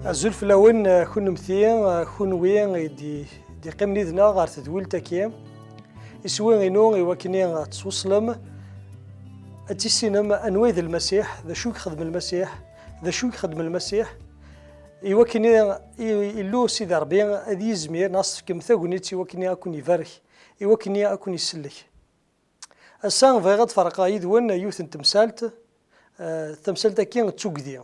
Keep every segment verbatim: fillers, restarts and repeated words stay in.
Azul fell-awen, kunemti, kunwi i d-, d-iqqimen yid-neɣ ɣer tedwilt-agi. Iswi-inu i wakken ad tettwaṣlem, ad tissinem anwa i d Lmasiḥ, d acu i ixeddem Lmasiḥ, d acu i ixeddem Lmasiḥ, i wakken i, i, Illu Sidi Ṛebbi ad yizmir neɣ ad s-tefkem tagnit i wakken ad ken-ibarek, i wakken ad ken-isellek. Ass-a bɣiɣ ad ferqeɣ yid-wen yiwet n temsalt, eh, tamsalt-agi d tugdi.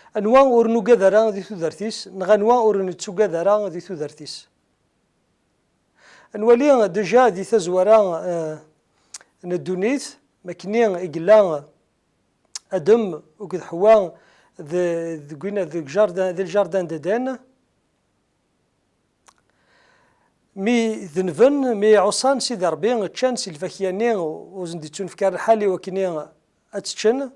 Anwa ur nugad ara di tudert-is, neɣ anwa ur nettugad ara di tudert-is? Ad nwali déjà di tazwara, eh, n ddunit, makken i yella Adem akked Ḥewwa de-, deg win-, deg jardin, di ljardin d'Éden. Mi denben, mi ɛuṣan Sidi Ṛebbi, ččan si lfakya-nni ur sen-d-ittunefk ara lḥal i wakken ad tt-ččen.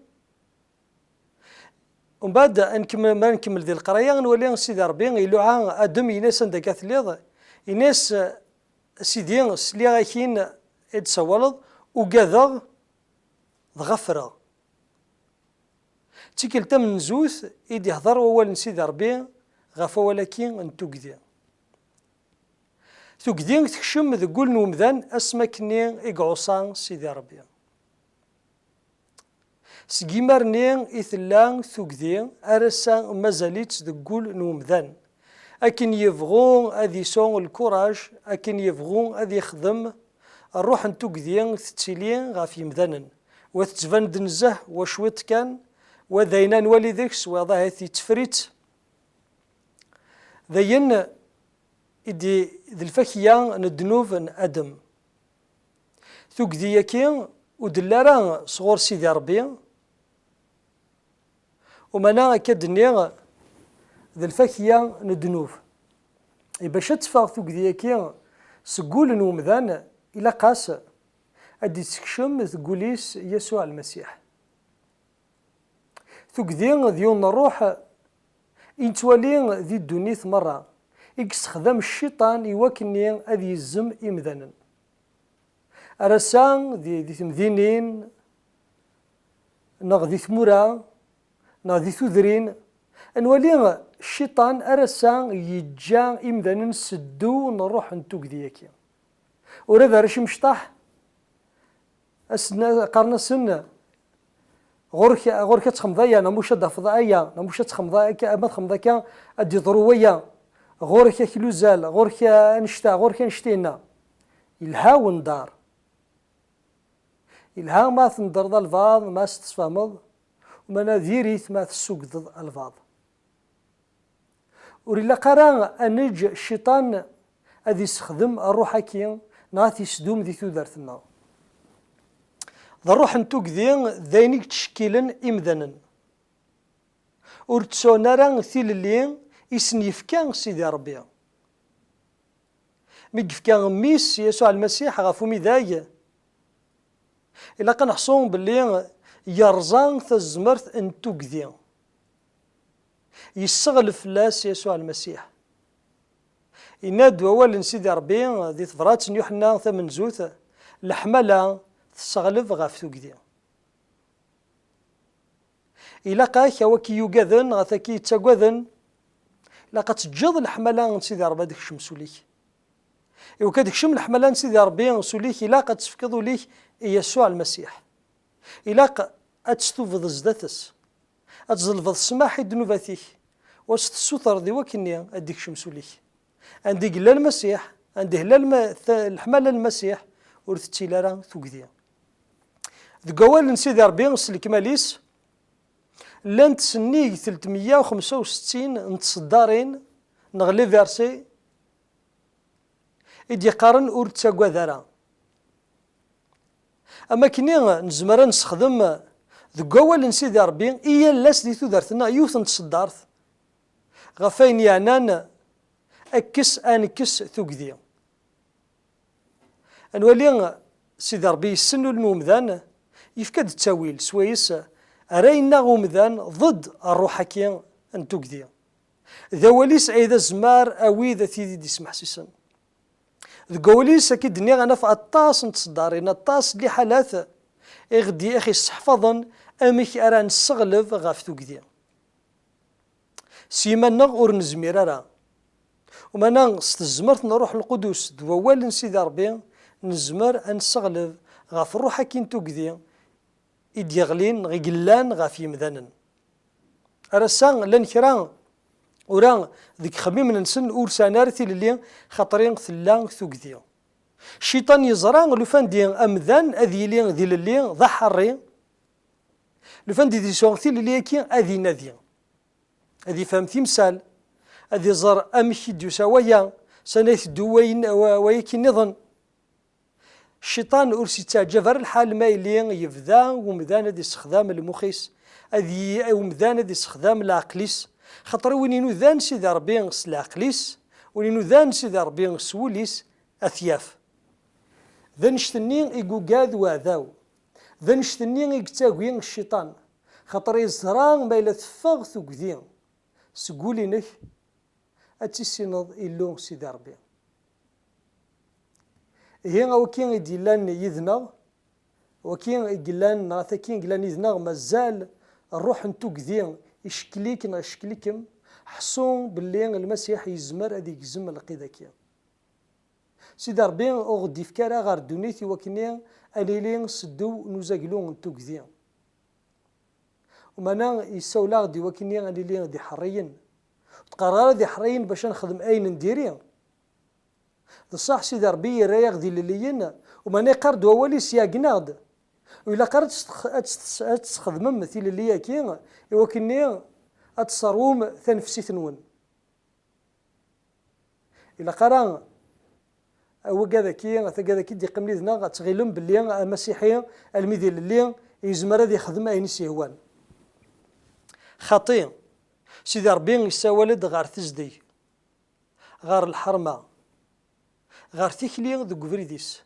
Umbeɛd, ad nkemmel, ma nkemmel di leqraya, ad nwali Sidi Ṛebbi iluɛa Adem, yenna-as: "Anda akka telliḍ?" Yenna-as: "A Sidi, sliɣ akin i d-tessawaleḍ, ugadeɣ, dɣa ffreɣ." D tikkelt tamenzut i d-ihder wawal n Sidi Ṛebbi ɣef wawal-agi n tugdi. Tugdi tekcem deg wul n umdan asmi akkenni i iɛuṣa Sidi Ṛebbi. Seg imar-nni i tella tugdi, ar ass-a mazal-itt deg wul n umdan. Akken yebɣu ad yesɛu lkuraj, akken yebɣu ad yexdem, ṛṛuḥ n tugdi tettili ɣef yemdanen. Wa tettban-d nezzeh, wa cwiṭ kan, wa d ayen ad nwali deg-s, wayeḍ ahat yetteffer-itt. D ayen i d, d lfakya n ddnub n Adem. Tugdi-agi ur d-telli ara sɣur Sidi Ṛebbi, umana akka d-nniɣ d lfakya n ddnub. I bac ad teffeɣ tugdi-agi seg wul n umdan, ilaq-as ad d-ittekcem deg wul-is Yasuɛ Lmasiḥ. Tugdi d yiwen n ṛṛuḥ i nettwali di ddunit meṛṛa, i yessexdam cciṭan i wakken ad yezzem imdanen. Ar ass-a di, di temdinin, neɣ di tmura, neɣ di tudrin, ad nwali cciṭan ar ass-a yeǧǧa imdanen s ddew n ṛṛuḥ n tugdi-agi. Ula d arrac imecṭaḥ, asen-, qqaren-asen: "Ɣur-k, ɣur-k ad txedmeḍ aya, neɣ muc ad d-tafeḍ aya, neɣ muc ad txedmeḍ akka, ma txedmeḍ akka, ad d-iḍru waya. Ɣur-k akk luzal, ɣur-k annect-a, ɣur-k annect-inna." Ilha wendar. Ilha ma tneddreḍ albaɛḍ, ma s-tesfehmeḍ, umana diri-t ma tessugdeḍ albaɛḍ. Ur ilaq ara ad neǧǧ cciṭan ad issexdem ṛṛuḥ-agi neɣ ad t-isdum di tudert-nneɣ. D ṛṛuḥ n tugdi d ayen i yettcekkilen imdanen. Ur ttesɛun ara tilelli i sen-yefka Sidi Ṛebbi. Mi yefka mmi-s Yasuɛ Lmasiḥ ɣef umidag, ilaq ad neḥṣu belli yerẓa tazmert n tugdi. Yesseɣleb fell-as Yasuɛ Lmasiḥ. Yenna-d wawal n Sidi Ṛebbi di tebrat n Yuḥenna tamenzut: "Leḥmala tesseɣleb ɣef tugdi." Ilaq-ak, a waki yugaden, a waki yettagaden, ilaq ad teǧǧeḍ leḥmala n Sidi Ṛebbi ad tekcem s ul-ik. Iwakken ad tekcem leḥmala n Sidi Ṛebbi s ul-ik, ilaq ad tefkeḍ ul-ik i Yasuɛ Lmasiḥ. Ilaq ad testubeḍ zdat-s, ad tẓelbeḍ ssmaḥ i ddnubat-ik, u ad s-tessutreḍ i wakken-nni ad d-ikcem s ul-ik. Anda i yella Lmasiḥ, anda i yella lma-, ta-, leḥmala n Lmasiḥ, ur tettili ara tugdi. Deg wawal n Sidi Ṛebbi s lekmal-is, llant sennig telt meyya u xemsa u settin n tseddarin neɣ les versets i d-yeqqaren ur ttagad ara. Am akken i nezmer ad nessexdem deg wawal n Sidi Ṛebbi i yal ass di tudert-nneɣ yiwet n tseddart ɣef wayen yeɛnan kkes, ad nekkes tugdi. Ad nwali Sidi Ṛebbi yessen ul n umdan, yefka-d ttawil swayes ara yennaɣ umdan ḍedd ṛṛuḥ-agi n tugdi. D awal-is ay d azmar a wid a tid i d-ismeḥsisen. Deg wawal-is, akka i d-nniɣ, ad naf aṭas n tseddarin, aṭas n liḥalat i ɣ-d-, i ɣ-isseḥfaḍen amek ara nesseɣleb ɣef tugdi. S yiman-nneɣ ur nezmir ara. Umana s tezmert n Ṛṛuḥ Lqudus d wawal n Sidi Ṛebbi, nezmer ad nesseɣleb ɣef ṛṛuḥ-agi n tugdi i d-yeɣlin neɣ i yellan ɣef yemdanen. Ar ass-a, llan kra ura deg yixemmimen-nsen ur sɛin ara tilelli, xaṭer tella tugdi. Cciṭan yeẓra lufan di amdan ad yili d ilelli, d aḥerri, lufan di d-yesɛu tilelli-agi ad inadi. Ad ifhem timsal, ad iẓer amek i d-yusa waya, sani iteddu wayen, wa-, wayaki nniḍen. Cciṭan ur s-yettaɛǧab ara lḥal ma yili yebda umdan ad issexdam lmux-is, ad yi-, umdan ad issexdam leɛqel-is, xaṭer win inudan Sidi Ṛebbi s leɛqel-is, win inudan Sidi Ṛebbi s wul-is, ad t-yaf. D annect-nni i yugad weɛdaw, d annect-nni i yettagi cciṭan, xaṭer yeẓra ma yella teffeɣ tugdi seg wul-inek, ad tissineḍ Illu Sidi Ṛebbi. Ihi, a waki i d-yellan yid-neɣ, waki i yellan, neɣ taki i yellan yid-neɣ, mazal ṛṛuḥ n tugdi icekkel-ik neɣ icekkel-ikem, ḥṣu belli Lmasiḥ yezmer ad igzem lqid-agi. Sidi Ṛebbi ur ɣ-d-ifki ara ɣer ddunit i wakken ad nili s ddew n uzaglu n tugdi. Umana yessawel-aɣ-d i wakken ad nili d iḥerriyen. Ur d-qqareɣ ara d iḥerriyen bac ad nexdem ayen n diri. D ṣṣeḥ, Sidi Ṛebbi yerra-yaɣ d ilelliyen, umana yeqqar-d wawal-is, iɛeggen-aɣ-d. Ur ilaq ara ad testex-, ad testex-, ad tesxedmem tilelli-agi i wakken ad tesserwum tanefsit-nwen. Ilaq ara wagad-agi, tagad-agi d-iqqimen yid-neɣ, ad tɣilem belli amasiḥi, almi d ilelli, yezmer ad yexdem ayen i s-yehwan. Xaṭi, Sidi Ṛebbi yessawal-d ɣer tezdeg, ɣer lḥerma, ɣer tikli deg ubrid-is.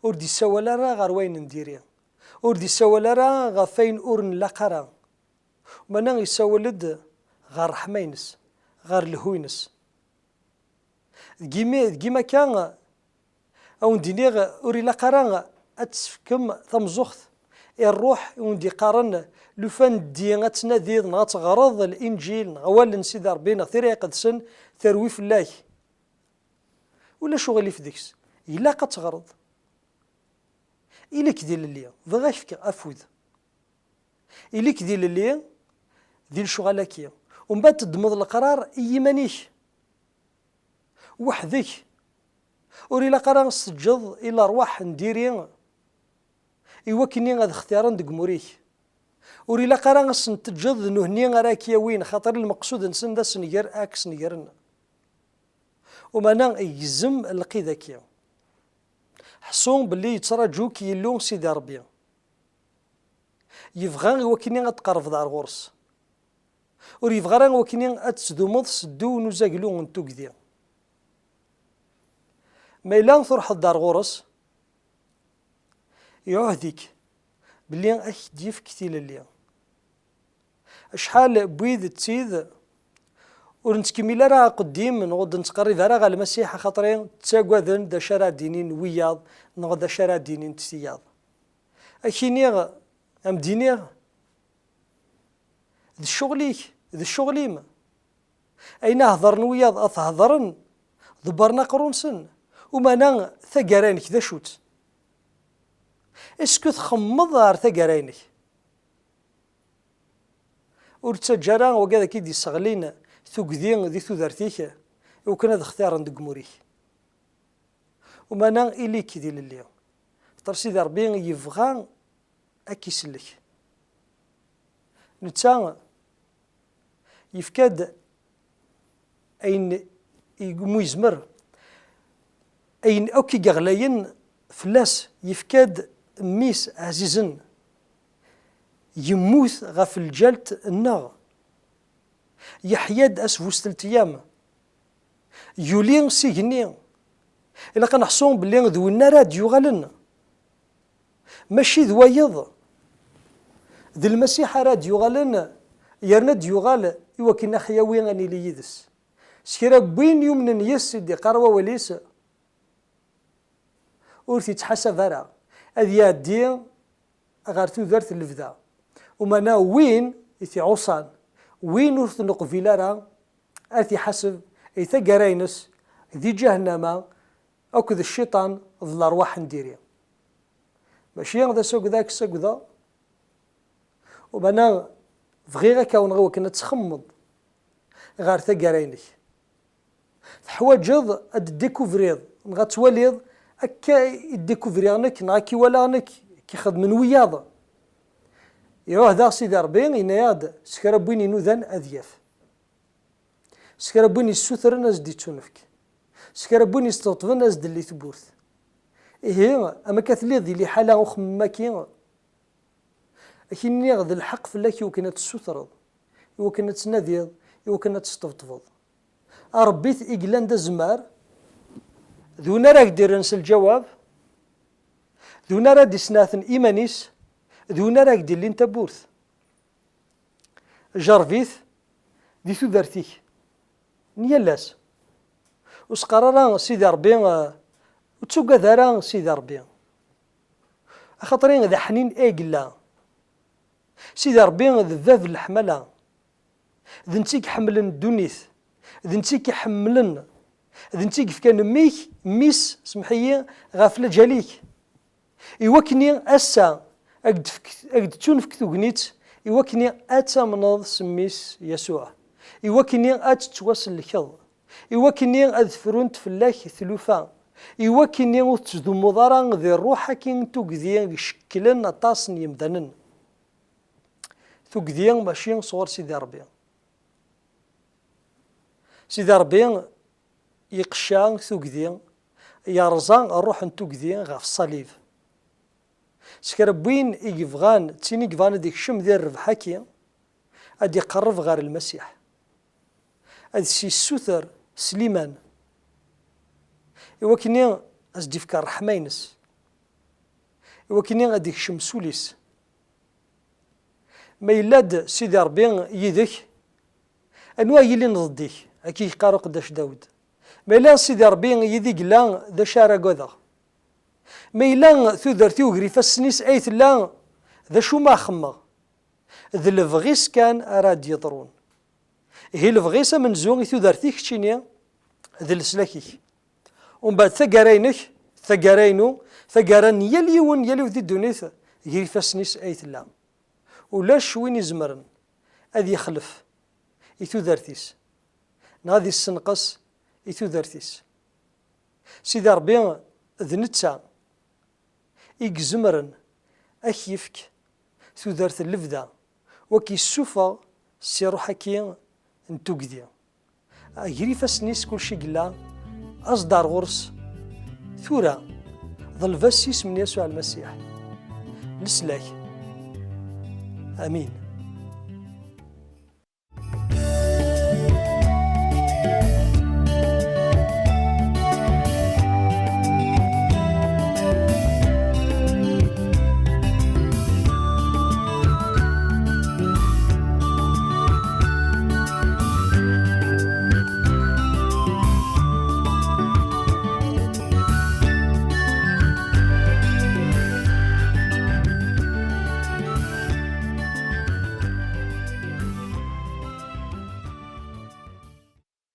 Ur d-yessawal ara ɣer wayen n diri. Ur d-yessawal ara ɣef wayen ur nlaq ara. Umana yessawal-d ɣer ṛṛeḥma-ines, ɣer lehhu-ines. Deg yimi, deg yimi akka, a wen-d-iniɣ, ur ilaq ara ad tesfkem tameẓẓuɣt i ṛṛuḥ i wen-d-iqqaren, lufan ddi ad tnadiḍ neɣ ad teɣreḍ Linǧil neɣ awal n Sidi Ṛebbi neɣ Tira Iqedsen, terwi fell-ak. Ulac uɣilif deg-s. Ilaq ad teɣreḍ. Ili-k d ilelli, bɣiɣ ad k-fkeɣ afud. Ili-k d ilelli di lecɣal-agi. Umbeɛd teddmeḍ leqrar i yiman-ik, weḥd-k. Ur ilaq ara ad s-teǧǧeḍ i lerwaḥ n diri i wakken ad xtiren deg umur-ik. Ur ilaq ara ad sen-teǧǧeḍ d nuhni ara k-yawin, xaṭer lmeqsud-nsen d asenger ad k-snegren. Umana gzem lqid-agi. Ḥṣu belli yettraǧu-k Yillu Sidi Ṛebbi. Yebɣa i wakken ad tqerrbeḍ ar ɣur-s. Ur yebɣi ara i wakken ad tettdumeḍ s ddew n uzaglu n tugdi. Ma yella truḥeḍ-d ar ɣur-s, iɛuhed-ik belli ad k-d-yefk tilelli. Acḥal n wid d tid ur nettkemmil ara aqeddim neɣ ur d-nettqerrib ara ɣer Lmasiḥ, axaṭer ttagaden d acu ara d-inin wiyaḍ neɣ d acu ara d-inint tiyaḍ. Ad k-iniɣ, ad m-d-iniɣ, d ccɣel-ik, d ccɣel-im. Ayen a hedren wiyaḍ ad t-hedren, ḍebbren aqerru-nsen. Umana taggara-inek d acu-tt? Est-ce que txemmeḍ ɣer taggara-inek? Ur ttaǧǧa ara wagad ad k-id-isseɣlin tugdi di tudert-ik, iwakken ad xtiren deg umur-ik. Umana ili-k d ilelli. Xaṭer Sidi Ṛebbi yebɣa ad k-isellek. Netta yefka-d ayen i mu yezmer, ayen akk i yeɣlayen fell-as, yefka-d mmi-s ɛzizen, yemmut ɣef lǧalt-nneɣ, yeḥya-d ass bu stel tiyam, yuli s igenni. Ilaq ad neḥṣu belli d winna ara d-yuɣalen, mačči d wayeḍ. D Lmasiḥ ara d-yuɣalen, yerna ad d-yuɣal i wakken ad ɣ-yawi ad nili yid-s. S kra n win yumnen yes-s, i d-iqqar wawal-is, ur t-ittḥasab ara, ad iɛeddi ɣer tudert n lebda. Umana win i t-iɛuṣan, Win ur t-neqbil ara, ad t-iḥaseb i taggara-ines di ǧahennama akked cciṭan d lerwaḥ n diri. Mačči d asaged ara k-ssagdeɣ, umana bɣiɣ ad k-awneɣ i wakken ad txemmeḍ ɣer taggara-inek. Teḥwaǧeḍ ad d-découvriḍ neɣ ad twaliḍ akka i découvriɣ nekk neɣ akka i walaɣ nekk k-ixedmen wiyaḍ. Iruḥ daɣ Sidi Ṛebbi, yenna-yaɣ-d s kra n win inudan ad yaf, s kra n win yessutren ad s-d-ittunefk, s kra n win yesṭebṭben ad s-d-telli tewwurt. Ihi, am akka telliḍ di liḥala uxemmem-agi, ad k-iniɣ d lḥeqq fell-ak i wakken ad tessutreḍ, i wakken ad tnadiḍ, i wakken ad tesṭebṭbeḍ. A Ṛebbi-t i yellan d azemmar, d win ara ak-d-irren s lǧawab, d win ara d-isneɛten iman-is, d win ara ak-d-illin tawwurt. Jerreb-it di tudert-ik n yal ass. Ur s-qqar ara Sidi Ṛebbi, eh, ur ttugad ara Sidi Ṛebbi. Axaṭer d aḥnin ay yella. Sidi Ṛebbi d bab n leḥmala. D netta i iḥemmlen ddunit. D netta i k-iḥemmlen. D netta i yefkan mmi-k, mmi-s, semmeḥ-iyi, ɣef lǧal-ik. I wakken ass-a ad k-d-tefk-, ad k-d-tettunefk tegnit, i wakken ad tamneḍ s mmi-s Yasuɛ, i wakken ad tettwasellkeḍ, i wakken ad frunt fell-ak tlufa, i wakken ur tettdummuḍ ara di ṛṛuḥ-agi n tugdi i icekklen aṭas n yemdanen. Tugdi mačči sɣur Sidi Ṛebbi. Sidi Ṛebbi yeqca tugdi, yerẓa ṛṛuḥ n tugdi ɣef ṣṣalib. S kra n win i yebɣan, d tin i yebɣan ad ikcem di rrbeḥ-agi, ad iqerreb ɣer Lmasiḥ, ad s-yessuter s liman, i wakken ad s-d-ifk ṛṛeḥma-ines, i wakken ad ikcem s ul-is. Ma yella-d Sidi Ṛebbi yid-k, anwa yilin ḍedd-ik? Akka i yeqqar uqeddac Dawed. Ma yella Sidi Ṛebbi yid-i yella, d acu ara agadeɣ? Ma yella tudert-iw gar ifassen-is ay tella, d acu ma xemmeɣ? D lebɣi-s kan ara d-yeḍrun. Ihi lebɣi-s amenzu i tudert-ik keččini, d leslak-ik. Umbeɛd taggara-inek, taggara-inu, taggara n yal yiwen, yal yiwet di ddunit, gar ifassen-is ay tella. Ulac win izemren ad yexlef i tudert-is, neɣ ad yessenqes i tudert-is. Sidi Ṛebbi d netta i izemren ad k-yefk tudert n lebda, u ad k-yessufeɣ si ṛṛuḥ-agi n tugdi. Ger ifassen-is kulci yella, aẓ-d ar ɣur-s tura, ḍleb-as s yisem n Yasuɛ Lmasiḥ. Leslak. Amin.